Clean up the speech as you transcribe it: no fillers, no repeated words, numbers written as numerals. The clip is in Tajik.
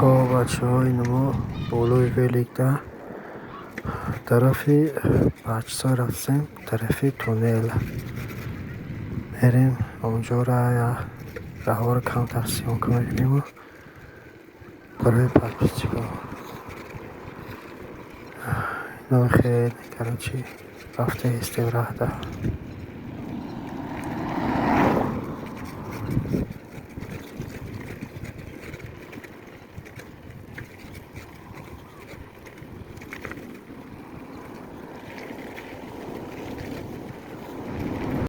Хоб, бачаҳо, ина мо болои великда тарафи Бачсой рафтем, тарафи туннел мерем. Онҷора раҳҳоро камтар съёмка мекунему барои подписчикҳо. Инам хеле, короче, рафта истем раҳда.